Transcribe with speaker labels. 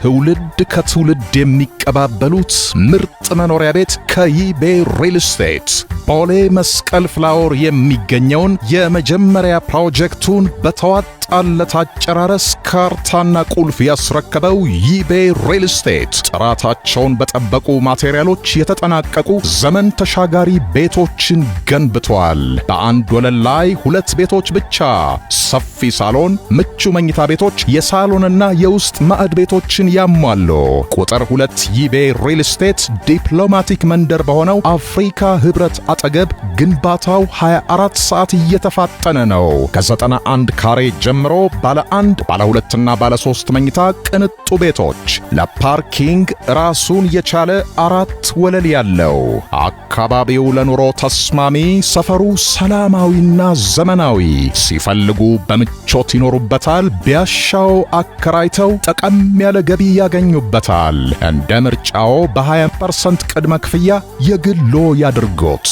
Speaker 1: ትውልድ ከትውልድ የሚቀባበሉት ምርጥ መኖሪያ ቤት ከይቤ ሪል ስቴት ቦሌ መስቀል ፍላወር የሚገኘውን የመጀመሪያ ፕሮጀክቱን በተዋጣለት አጨራረስ ካርታና ቁልፍ ያስረከበው ይቤ ሪል ስቴት ጥራታቸውን በጠበቁ ማቴሪያሎች የተጠናቀቁ ዘመን ተሻጋሪ ቤቶችን ገንብተዋል። በአንድ ወለል ላይ ሁለት ቤቶች ብቻ፣ ሰፊ ሳሎን፣ ምቹ መኝታ ቤቶች፣ የሳሎንና የውስጥ ማዕድ ቤቶችን ያሟሉ። ቁጥር 2 ይቤ ሪል ስቴት ዲፕሎማቲክ መንደር በሆነው አፍሪካ ህብረት አጠገብ ግንባታው 24 ሰዓት እየተፋጠነ ነው። ከ91 ካሬ ጀምሮ ባለ አንድ፣ ባለ ሁለትና ባለ ሶስት መኝታ ቅንጡ ቤቶች፣ ለ parking ራሱን የቻለ አራት ወለል ያለው፣ አካባቢው ለኑሮ ተስማሚ፣ ሰፈሩ ሰላማዊና ዘመናዊ፣ ሲፈልጉ በምቾት ይኖሩበታል። ቢያሻው አከራይተው ጠቀም ያለ ገቢ ያገኙበታል። እንደ ምርጫዎ በ20% ቅድመ ክፍያ የግሎ ያድርጎት።